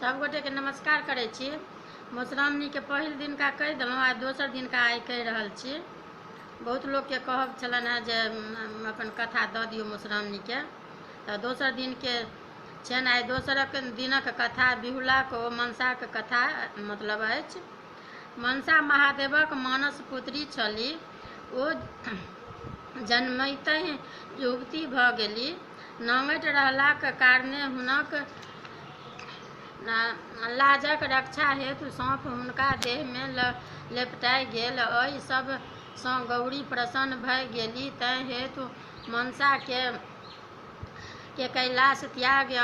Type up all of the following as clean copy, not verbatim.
सबगोटेके नमस्कार करै छी। मधुश्रावणीके पहिल दिनका कहि देलहुँ, आइ दोसर दिनका आइ कहि रहल छी। बहुत लोकके कहब छलनि हेँ जे अपन कथा दऽ दियौ मधुश्रावणीके, तऽ दोसर दिनके छनि आइ। दोसरक दिनक कथा बिहुलाक ओ मनसाक कथा मतलब अछि। मनसा महादेवक मानस पुत्री छली। ओ जन्मतहि युवती भऽ गेली। नाङ्गटि रहलाक कारणे हुनक लाजक रक्षा हेतु साँप हुनका देहमे लेपटाय गेल। एहि सभसँ गौरी प्रसन्न भऽ गेली। तैं हेतु मनसाके कैलाश त्यागि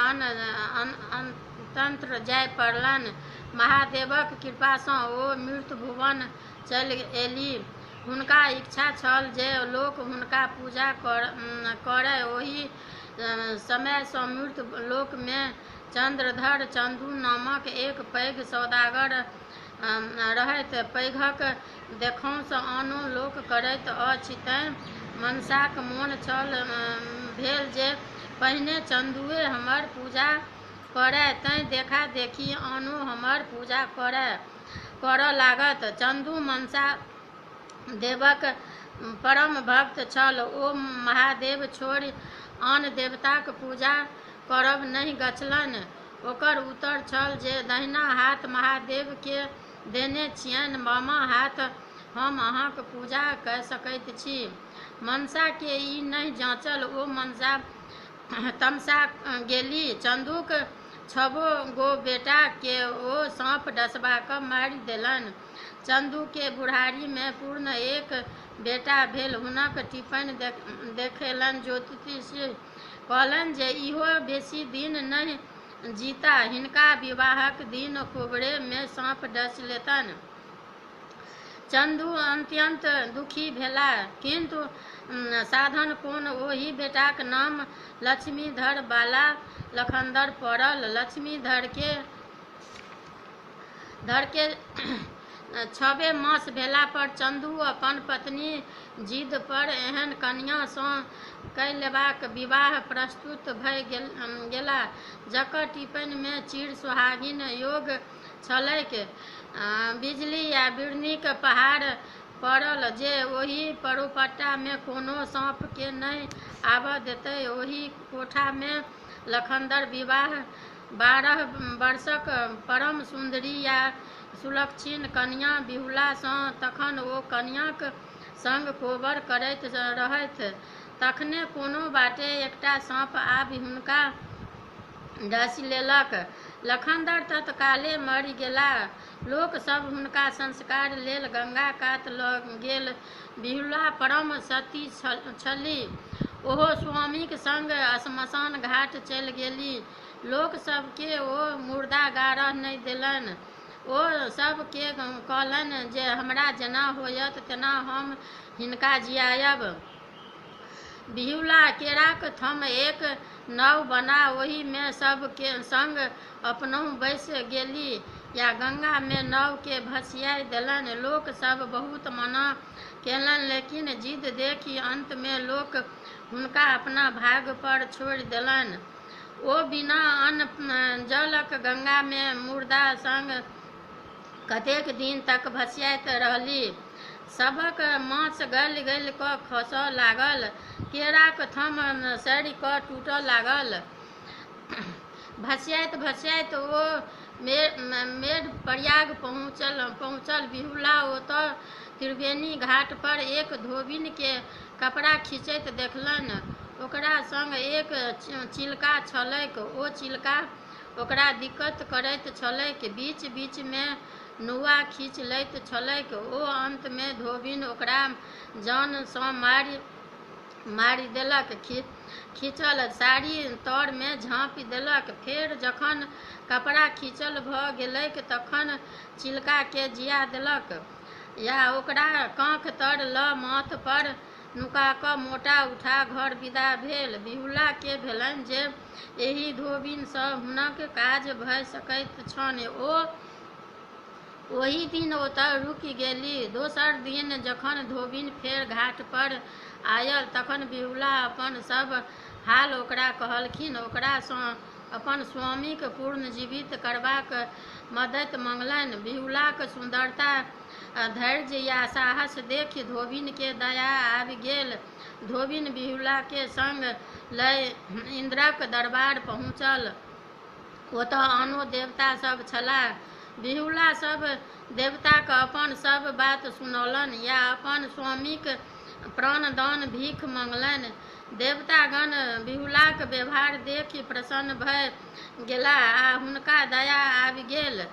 अन्यत्र जाय पड़लनि। महादेवक कृपासँ ओ मृत्युभुवन चलि एली। हुनका इच्छा छल जे लोक हुनका पूजा करय। ओहि समयसँ मृत्यु लोकमे चन्द्रधर चन्दू नामक एक पैघ सौदागर रहथि। पैघक देखौंस आनो लोक करैत अछि, तैं मनसाक मोन छल भेल जे पहिने चन्दूए हमर पूजा करय तैं देखा-देखी आनो हमर पूजा करऽ लागत। चन्दू मनसा देवक परम भक्त छल। ओ महादेव छोड़ि आन देवताक पूजा करब नहि गछलनि। ओकर उत्तर छल जे दहिना हाथ महादेव के देने छियनि, बामा हाथ हम अहाँक पूजा कऽ सकैत छी। मनसा के ई नहि जँचल। ओ तमसा गेली। चन्दूक छबो गो बेटा के ओ साँप डसबा कऽ मारि देलनि। चन्दू के बुढ़ारी मे पूर्ण एक बेटा भेल। हुनक टीपनि देखेलनि। ज्योतिषी कहलनि जे इहो बेसी दिन नहि जीता, हिनका विवाहक दिन कोबरे मे साँप डसि लेतनि। चन्दू अत्यन्त दुखी भेलाह, किन्तु साधन कोन? ओहि बेटाक नाम लक्ष्मीधर बाला लखन्दर पड़ल। लक्ष्मीधर के छबे मास भेला पर चन्दू अपन पत्नी जिद पर एहन कन्या सँ कय लेबाक विवाह प्रस्तुत भऽ गेलाह जकर टीपनि मे चिर सोहागिन योग छलैक। बिजली आ बिढ़नीक पहाड़ पड़ल जे ओहि परोपट्टा मे कोनो साँप के नहि आबऽ देतै। ओही कोठा मे लखन्दर विवाह 12 वर्षक परम सुन्दरी आ सुलक्षणी कन्या बिहुला सँ। तखन ओ कन्याक संग कोबर करैत रहथि, तखने कोनो बाटे एकटा साँप आबि हुनका डसि लेलक। लखन्दर तत्काले मरि गेलाह। लोक सभ हुनका संस्कार लेल गंगा कात लऽ गेल। बिहुला परम सती छली। ओहो स्वामीक संग श्मशान घाट चलि गेली। लोक सभ के ओ मुर्दा गाड़ऽ नहि देलनि। ओ सभ के कहलनि जे हमरा जेना होयत तेना हम हिनका जियायब। बिहुला केराक थम्ह एक नाव बना ओहि मे सभ संग अपनहुँ बैसि गेली आ गंगा मे नाव के भसिया देलनि। लोक सभ बहुत मना केलनि, लेकिन जिद देखि अन्त मे लोक हुनका अपना भाग्य पर छोड़ि देलनि। ओ बिना अन्न जलक गंगा मे मुर्दा संग कतेक दिन तक भसियाइत रहली। सभक माछ गलि गलि कऽ खसऽ लागल। केराक थम्ह सड़ि कऽ टूटऽ लागल। भसियाइत भसियाइत ओ मेढ़ प्रयाग पहुँचल। बिहुला ओतऽ त्रिवेणी घाट पर एक धोबिन के कपड़ा खींचैत देखलनि। ओकरा संग एक चिलका छलैक। ओ चिलका ओकरा दिक्कत करैत छलैक, बीच-बीच मे नुआ खींचि लैत छलैक। ओ अन्त मे धोबिन ओकरा जान सँ मारि देलक। खींचल साड़ी तर मे झाँपि देलक। फेर जखन कपड़ा खींचल भऽ गेलैक तखन चिलका के जिया देलक आ ओकरा काँख तर लऽ माथ पर नुका कऽ मोटा उठा घर विदा भेल। बिहुला के भेलनि जे एहि धोबिन सँ हुनक काज भऽ सकैत छनि। ओ ओहि दिन ओतऽ रुकि गेली। दोसर दिन जखन धोबिन फेर घाट पर आयल तखन बिहुला अपन सभ हाल ओकरा कहलखिन। ओकरा सँ अपन स्वामीक पुनर्जीवित करबाक मदति मंगलनि। बिहुलाक सुन्दरता, धैर्य आ साहस देखि धोबिन के दया आबि गेल। धोबिन बिहुला के संग लय इन्द्रक दरबार पहुँचल। ओतय आनो देवता सभ छलाह। बिहुला सभ देवताक अपन सभ बात सुनौलनि आ अपन स्वामीक प्राणदान भीख मंगलनि। देवतागण बिहुलाक व्यवहार देखि प्रसन्न भए गेलाह आ हुनका दया आबि गेल।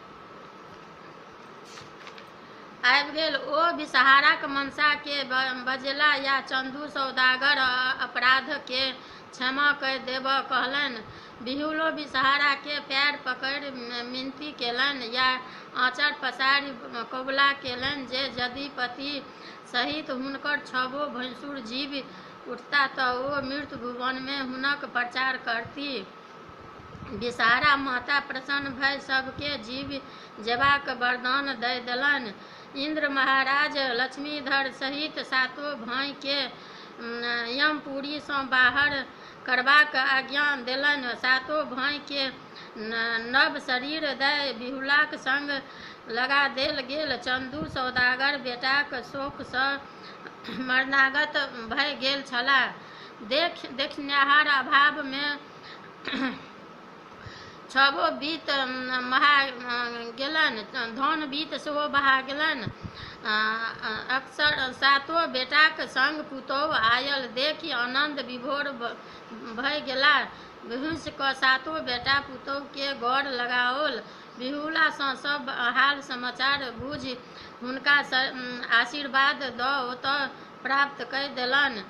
ओ बिसहाराक मनसा के बजेला आ चंदू सौदागरक अपराध के क्षमा कय देबऽ कहलनि। बिहुलो बिसहारा के पएर पकड़ि मिनती केलनि आ आँचर पसारि कबुला केलनि जे यदि पति सहित हुनकर छबो भैंसुर जीबि उठता त ओ मृत्युभुवन मे हुनक प्रचार करती। बिसहारा माता प्रसन्न भय सब के जीबि जेबाक वरदान दय देलनि। इन्द्र महाराज लक्ष्मीधर सहित सातो भाँइ के यमपुरी सँ बाहर करबाक आज्ञा देलनि। सातो भाँइ के नव शरीर दय बिहुलाक संग लगा देल गेल। चंदू सौदागर बेटाक शोक सँ मरणागत भय गेल छलाह। देखनिहार अभाव मे छबो बीत बहा गेलनि, धन बीत सेहो बहा गेलनि। सातो बेटाक संग पुतोहु आयल देखि आनन्द विभोर भय गेलाह। बिहुँसि क सातो बेटा पुतोहु केँ ग'र लगाओल। बिहुला सँ सब हाल समाचार बूझि हुनका आशीर्वाद द ओतय प्राप्त कय देलनि।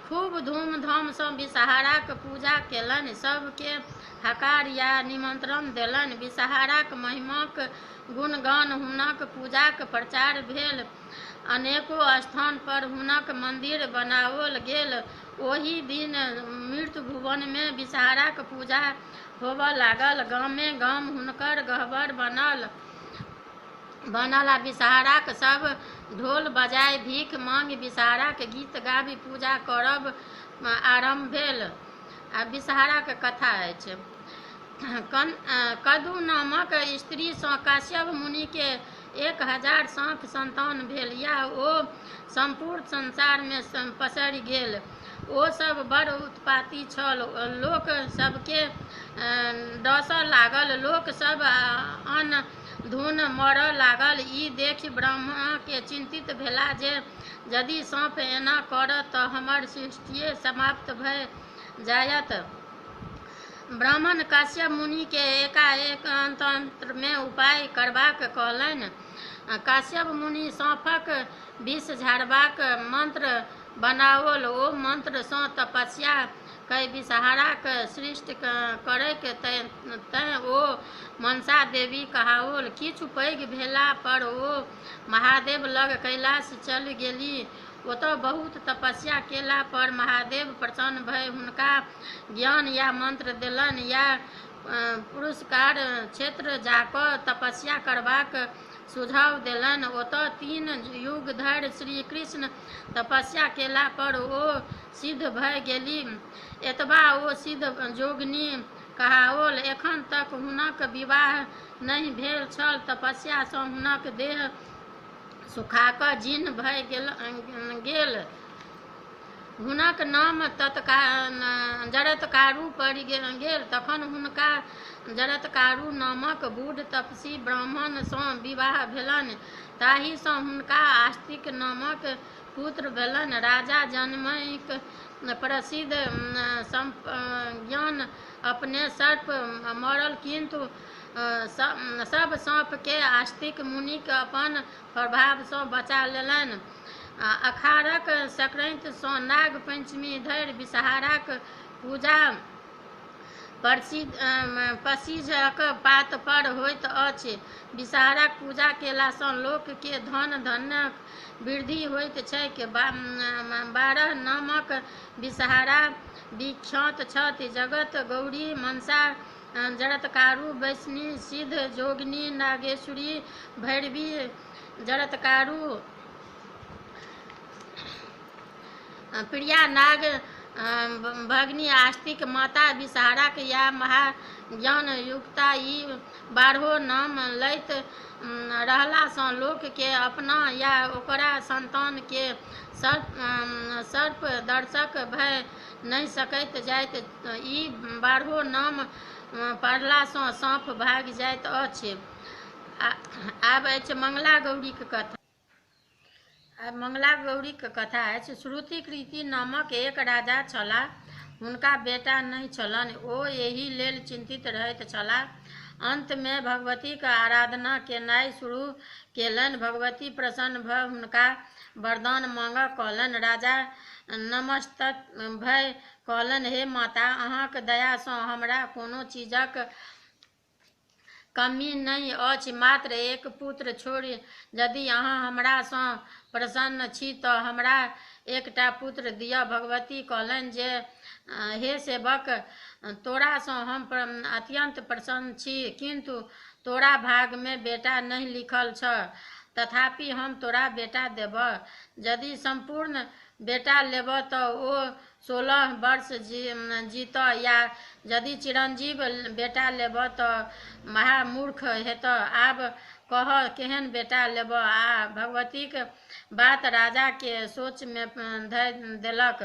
खूब धूम-धाम सँ बिसहाराक पूजा केलनि। सब केँ हकार आ निमंत्रण देलनि। बिसहाराक महिमाक गुणगान, हुनक पूजाक प्रचार भेल। अनेको स्थान पर हुनक मंदिर बनाओल गेल। ओहि दिन मृत्युभुवन मे बिसहाराक पूजा होबय लागल। गामे-गाम हुनकर गहबर बनल आ बिसहाराक सब ढोल बजाय, भीख मांगि, बिसहाराक गीत गाबि पूजा करब आरम्भ भेल। बिसहाराक कथा अछि। कद्रू नामक स्त्री सँ कश्यप मुनि के 1000 साँप सन्तान भेल आ ओ सम्पूर्ण संसार मे पसरि गेल। ओ सब बड़ उत्पाती छल। लोक सबकेँ डसऽ लागल। लोक सब अनधुन मरऽ लागल। ई देखि ब्रह्मा चिन्तित भेलाह जे यदि साँप एना करत त हमर सृष्टिये समाप्त भऽ जायत। ब्रह्मा कश्यप मुनि केँ एकान्त मे उपाय करबाक कहलनि। कश्यप मुनि साँपक विष झाड़बाक मंत्र बनाओल। ओ मंत्र सँ तपस्या कय बिसहाराक सृष्टि करैक तेँ ओ मनसा देवी कहाओल। किछु पैघ भेला पर ओ महादेव लग कैलाश चलि गेली। ओतय बहुत तपस्या केला पर महादेव प्रसन्न भय हुनका ज्ञान आ मंत्र देलनि आ पुष्कर क्षेत्र जाकऽ तपस्या करबाक सुझाव देलनि। ओतय 3 युग धरि श्रीकृष्ण तपस्या केला पर ओ सिद्ध भय गेली। एतबा ओ सिद्ध जोगिनी कहाओल। एखन तक हुनक विवाह नहि भेल छल। तपस्या सँ हुनक देह सुखाकऽ जीर्ण भय गेल। हुनक नाम जरत्कारु पड़ि गेल। तखन हुनका जरत्कारु नामक बूढ़ तपस्वी ब्राह्मण सँ विवाह भेलनि। ताहि सँ हुनका आस्तिक नामक पुत्र भेलनि। राजा जनमेजयक प्रसिद्ध सर्पज्ञ अपने सर्प मरल किन्तु सब साँप केँ आस्तिक मुनि अपन प्रभाव सँ बचा लेलनि। अखाढ़क संक्रांति सँ नाग पंचमी धरि बिसहाराक पूजा पसीझक पात पर होइत अछि। बिसहाराक पूजा केला सँ लोक के धन-धान्यक वृद्धि होइत छैक। 12 नामक बिसहारा विख्यात छथि: जगत गौरी, मनसा, जरत्कारु, वैष्णवी, सिद्ध जोगिनी, नागेश्वरी, भैरवी, जरत्कारु, प्रिया, नाग, भगिनी आस्तिक माता विषहाराक इएह महाज्ञान युक्ता। ई बारहो नाम लैत रहला सँ लोक केँ अपना या ओकरा संतान केँ सर्पदंशक भय नहि सकैत जाइत। ई बारहो नाम पढ़ला सँ साँप भागि जाइत अछि। आब अछि मंगला गौरीक कथा। आब मंगला गौरीक कथा अछि। श्रुतिकीर्ति नामक एक राजा छलाह। हुनका बेटा नहि छलनि। ओ एहि लेल चिन्तित रहैत छलाह। अन्त मे भगवतीक आराधना केनाइ शुरू केलनि। भगवती प्रसन्न भ हुनका वरदान मांगऽ कहलनि। राजा नतमस्तक भऽ कहलनि, हे माता, अहाँक दया सँ हमरा कोनो चीजक कमी नहि अछि, मात्र एक पुत्र छोड़ि। यदि अहाँ हमरा सँ प्रसन्न छी त हमरा एकटा पुत्र दिअ। भगवती कहलनि जे हे सेवक, तोरा सँ हम अत्यन्त प्रसन्न छी, किन्तु तोरा भाग मे बेटा नहि लिखल छह। तथापि हम तोरा बेटा देबह। यदि सम्पूर्ण बेटा लेबह त ओ 16 वर्ष जीतह या यदि चिरंजीव बेटा लेबह त महामूर्ख हेतह। आब कहह, केहन बेटा लेबह? आ भगवतीक बात राजा केँ सोच मे धऽ देलक।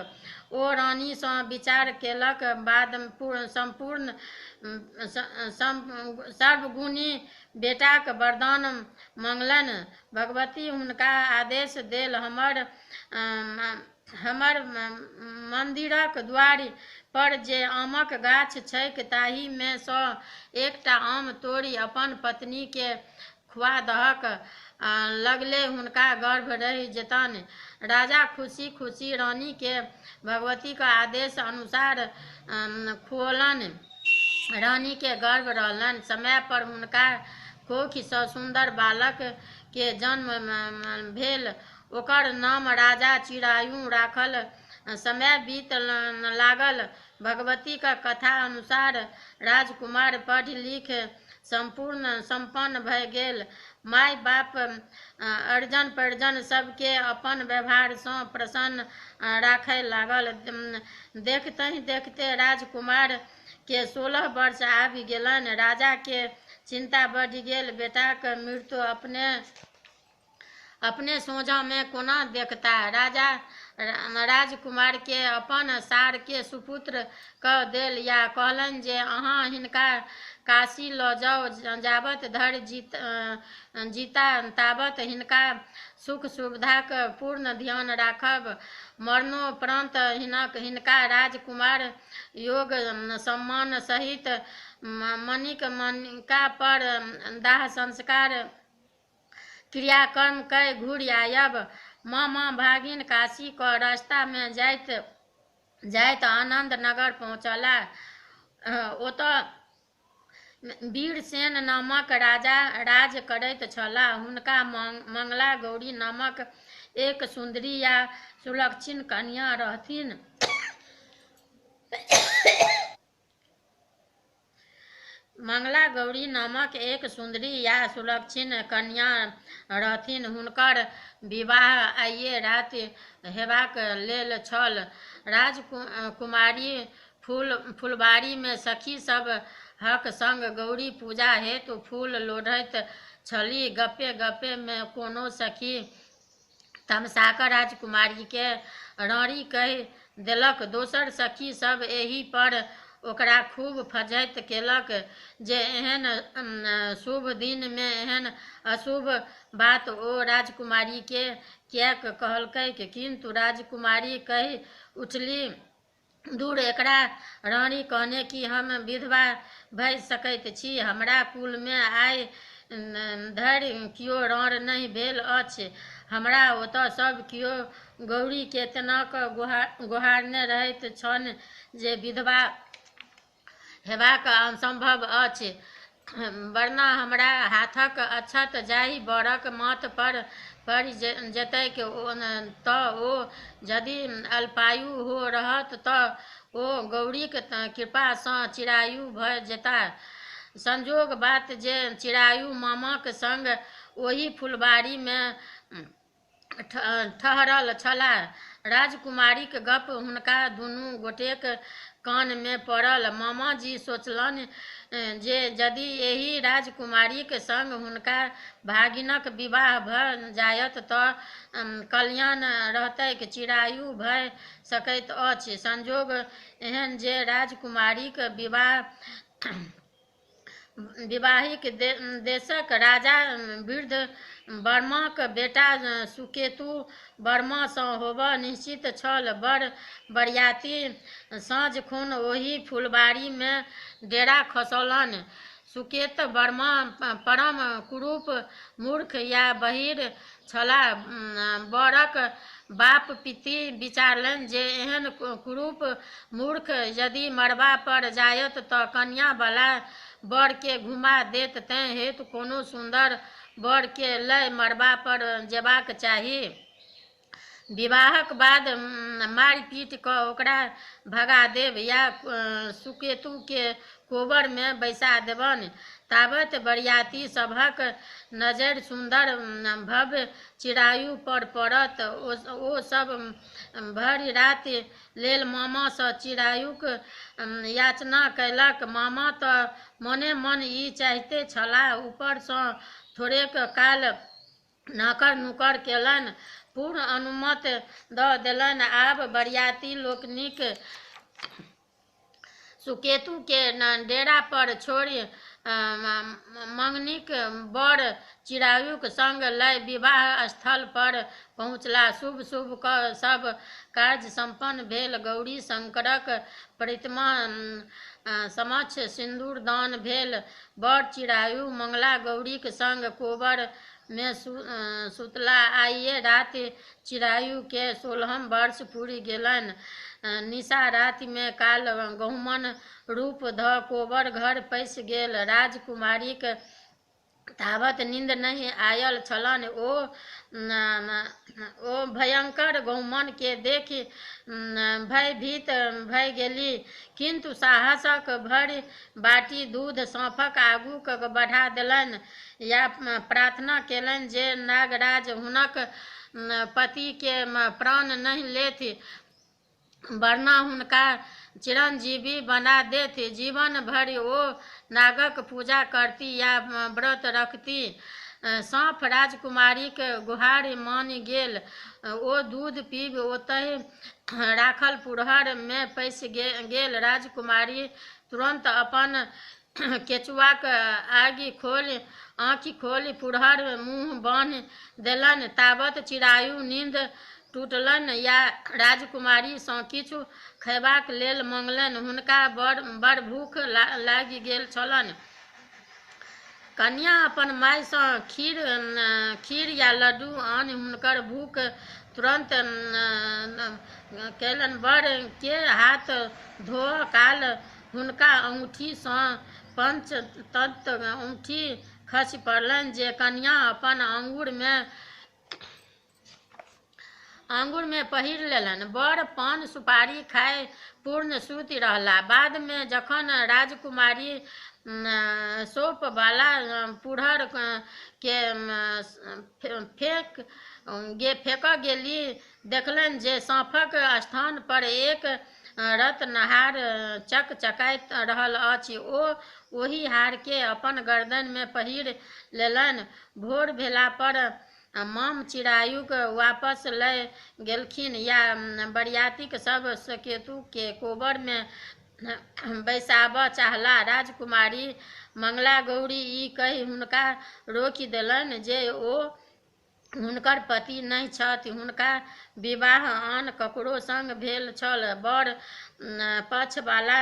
ओ रानी सँ विचार केलक बाद सम्पूर्ण सर्वगुणी बेटाक वरदान मंगलनि। भगवती हुनका आदेश देल, हमर मन्दिरक द्वारि पर जे आमक गाछ छैक ताहि मे सँ एकटा आम तोड़ि अपन पत्नी केँ खुआ दहक। लगले हुनका गर्भ रहि जेतनि। राजा खुशी-खुशी रानी केँ भगवतीक आदेश अनुसार खुओलनि। रानी केँ गर्भ रहलनि। समय पर हुनका कोखि सँ सुन्दर बालक के जन्म भेल। ओकर नाम राजा चिरायु राखल। समय बीत लागल। भगवतीक कथा अनुसार राजकुमार पढ़ि-लिखि सम्पूर्ण सम्पन्न भऽ गेल। माय-बाप, अरिजन-परिजन सब केँ अपन व्यवहार सँ प्रसन्न राखय लागल। देखितहि-देखिते राजकुमार केँ 16 वर्ष आबि गेलनि। राजा के चिन्ता बढ़ि गेल। बेटाक मृत्यु अपने सोझाँ मे कोना देखताह? राजा राजकुमार केँ अपन सार के सुपुर्द क देल या कहलनि जे अहाँ हिनका काशी ल जाउ। जाबत धरि जीता ताबत हिनका सुख-सुविधाक पूर्ण ध्यान राखब। मरणोपरान्त हिनका राजकुमार योग सम्मान सहित मणिकर्णिका पर दाह संस्कार क्रियाकर्म कय घुरि आयब। मामा भागिन काशी क रास्ता मे जाइत जाइत आनन्द नगर पहुँचलाह। ओतऽ वीरसेन नामक राजा राज करैत छलाह। हुनका मंगला गौरी नामक एक सुन्दरी आ सुलक्षणी कन्या रहथिन। मंगला गौरी नामक एक सुन्दरी आ सुलक्षणी कन्या रहथिन। हुनकर विवाह आइये राति हेबाक लेल छल। राजकुमारी फुलबाड़ी मे सखी सबहक संग गौरी पूजा हेतु फूल लोढ़ैत छलीह। गप्पे-गप्पे मे कोनो सखी तमसाकऽ राजकुमारी केँ राँड़ी कहि देलक। दोसर सखी सभ एहि पर ओकरा खूब फज्झति केलक जे एहन शुभ दिन मे एहन अशुभ बात ओ राजकुमारी केँ किएक कहलकैक। किन्तु राजकुमारी कहि उठलीह, दूर, एकरा राँड़ी कहने की हम विधवा भऽ सकैत छी? हमरा कुल मे आइ धरि कियो राँड़ नहि भेल अछि। हमरा ओतऽ सब कियो गौरी केँ तेना कऽ गोहारने रहैत छनि जे विधवा हेबाक असम्भव अछि। वरना हमरा हाथक अक्षत जाहि वरक माथ पर पड़ि जेतैक तँ ओ यदि अल्पायु हो रहत तँ ओ गौरीक कृपा सँ चिरायु भऽ जेताह। संयोग बात जे चिरायु मामाक संग ओही फुलबाड़ी मे ठहरल छलाह। राजकुमारीक गप्प हुनका दुनू गोटेक कानमे पड़ल। मामाजी सोचलनि जे यदि एहि राजकुमारीक संग हुनका भागिनक विवाह भऽ जायत तँ कल्याण रहतैक, चिरायु भऽ सकैत अछि। संयोग एहन जे राजकुमारीक विवाह विवाहिक देशक राजा वृद्ध वर्माक बेटा सुकेतु वर्मासँ होयब निश्चित छल। बर-बरियाती साँझखुन ओही फुलबाड़ीमे डेरा खसौलनि। सुकेत वर्मा परम कुरूप, मूर्ख आ बहीर छलाह। वरक बाप-पित्ती विचारलनि जे एहन कुरूप मूर्ख यदि मड़बा पर जायत त कनियाँ बला वर केँ घुमा देत तेँ हेतु कोनो सुन्दर वर केँ लय मड़बा पर जेबाक चाही। विवाहक बाद मारि-पीटि क ओकरा भगा देब या सुकेतु केँ कोबर मे बैसा देबनि। ताबत बरियाती सबहक नजरि सुन्दर भव्य चिरायु पर पड़त। ओ सब भरि राति लेल मामा सँ चिरायुक याचना कयलक। मामा त मने-मन ई चाहिते छलाह, ऊपर सँ थोड़ेक काल नाकर-नुकुर केलनि, पूर्ण अनुमति द देलनि। आब बरियाती लोकनिक सुकेतु केँ डेरा पर छोड़ि मङनीक वर चिरायुक संग लय विवाह स्थल पर पहुँचलाह। शुभ-शुभ क सब कार्य सम्पन्न भेल। गौरी-शंकरक प्रतिमा समक्ष सिन्दूरदान भेल। वर चिरायु मंगला-गौरीक संग कोबर मे सुतलाह। आइए राति चिरायु केँ 16म वर्ष पुरि गेलनि। निशा राति मे काल गहुमन रूप ध कोबर घर पैसि गेल। राजकुमारीक ताबत निन्द नहि आयल छलनि। ओ भयंकर गहुमन केँ देखि भयभीत भय गेलीह, किन्तु साहसक भरि बाटी दूध साँपक आगू बढ़ा देलनि आ प्रार्थना केलनि जे नागराज हुनक पति के प्राण नहि लेथि वरना हुनका चिरंजीवी बना देथि। जीवन भरि ओ नागक पूजा करती आ व्रत रखती। साँप राजकुमारीक गोहारि मानि गेल। ओ दूध पीबि ओतहि राखल पुरहर मे पैसि गेल। राजकुमारी तुरन्त अपन केचुआक आँखि खोलि पुरहर मुँह बान्हि देलनि। ताबत चिरायुक निन्द टुटलनि आ राजकुमारी सँ किछु खयबाक लेल मँगलनि। हुनका बड़ भूख लागि गेल छलनि। कनियाँ अपन माय सँ खीर आ लड्डू आनि हुनकर भूख तुरन्त केलनि। वर केँ हाथ धोअ काल हुनका औंठी सँ पंचतत्त्व औंठी खसि पड़लनि जे कनियाँ अपन आँगुर मे पहिरि लेलनि। वर पान-सुपारी खाय पूर्ण सूति रहलाह। बाद मे जखन राजकुमारी सौंफवला पुरहर केँ फेकऽ गेलीह, देखलनि जे साँपक स्थान पर एक रत्नहार चकचकाइत रहल अछि। ओ ओहि हार केँ अपन गरदनि मे पहिरि लेलनि। भोर भेला पर माम चिरायुक वापस लय गेलखिन आ बरियाती सभ सुकेतु केँ कोबर मे बैसाबऽ चाहलाह। राजकुमारी मंगलागौरी ई कहि हुनका रोकि देलनि जे ओ हुनकर पति नहि छथि। हुनका विवाह आन ककरो संग भेल छल। वर पक्षवला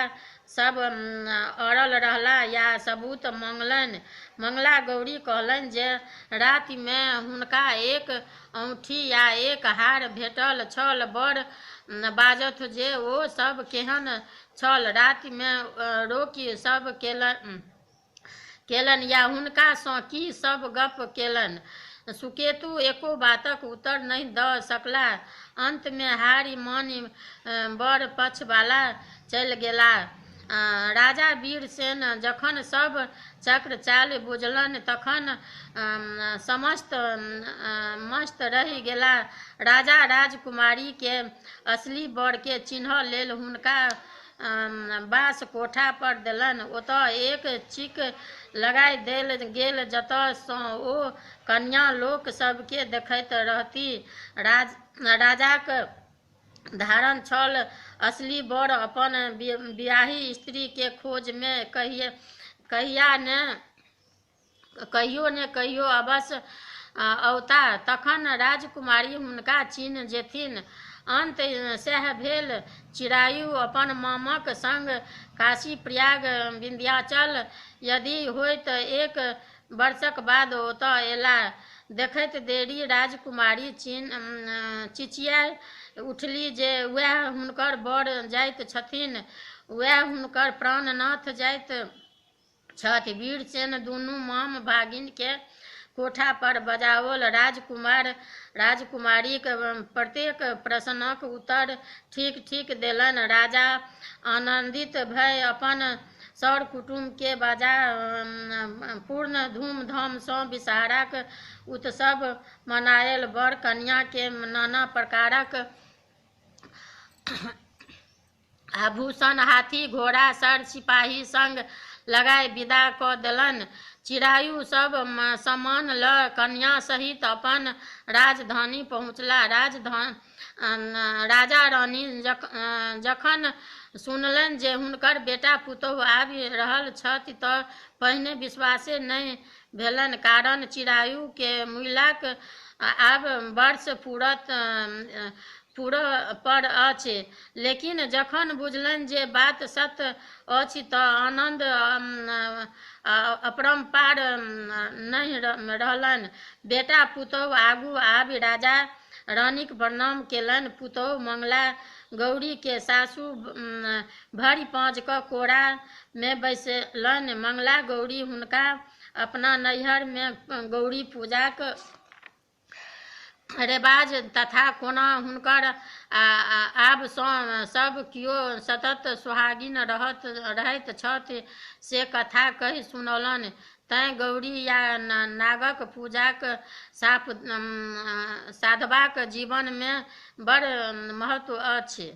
सभ अड़ल रहलाह आ सबूत मँगलनि। मंगलागौरी कहलनि जे राति मे हुनका एक औंठी आ एक हार भेटल छल। वर बाजथु जे ओ सभ केहन छल, राति मे रोकि सभ केलनि या हुनका सँ की सभ गप्प केलनि। सुकेतु एको बातक उत्तर नहि द सकलाह। अन्त मे हारि मानि वर पक्षवला चल गेलाह। राजा वीरसेन जखन सब चक्र चालि बुझलनि तखन समस्त मस्त रहि गेला। राजा राजकुमारी के असली वर के चिन्हऽ लेल हुनका बास कोठा पर देलनि। ओतय एक चिक लगाय देल गेल जतय सँ ओ कन्या लोक सब के देखैत रहती। राजाक धारण छल असली वर अपन बियाही स्त्री के खोज मे कहियो ने कहियो अवश्य औताह, तखन राजकुमारी हुनका चिन्ह जेथिन। अंत सएह भेल। चिरायु अपन मामक संग काशी, प्रयाग, विंध्याचल यदि होइत एक वर्षक बाद ओतय अयलाह। देखैत देरी राजकुमारी चिचिया उठली जे वएह हुनकर वर जाइत छथिन, वएह हुनकर प्राणनाथ जाइत छथि। वीरसेन दुनू माम भागिन के कोठा पर बजाओल। राजकुमार राजकुमारीक प्रत्येक प्रश्नक उत्तर ठीक-ठीक देलनि। राजा आनन्दित भय अपन सर कुटुम्ब के बजा पूर्ण धूमधाम सँ विषहाराक उत्सव मनायल। वर कन्या के नाना प्रकारक आभूषण, हाथी, घोड़ा, सर सिपाही संग लगाय विदा क देलनि। चिरायु सब सामान ल कन्या सहित अपन राजधानी पहुँचला। राजा रानी जखन सुनलनि जे हुनकर बेटा पुतोहु आबि रहल छथि त पहिने विश्वासे नहि भेलनि, कारण चिरायु के मुइलाक आब वर्ष पूरऽ पर अछि। लेकिन जखन बुझलनि जे बात सत्य अछि त आनन्द अपरंपार नहि रहलनि। बेटा पुतोहु आगू आबि राजा रानीक प्रणाम केलनि। पुतोहु मंगला गौरी के सासु भरि पाँज क कोरा मे बैसेलनि। मंगला गौरी हुनका अपना नैहर मे गौरी पूजाक रेबाज तथा कोना हुनकर आब सँ सब कियो सतत सोहागिन रहैत छथि से कथा कहि सुनौलनि। तैं गौरी या नागक पूजाक साधबाक जीवन मे बड़ महत्व अछि।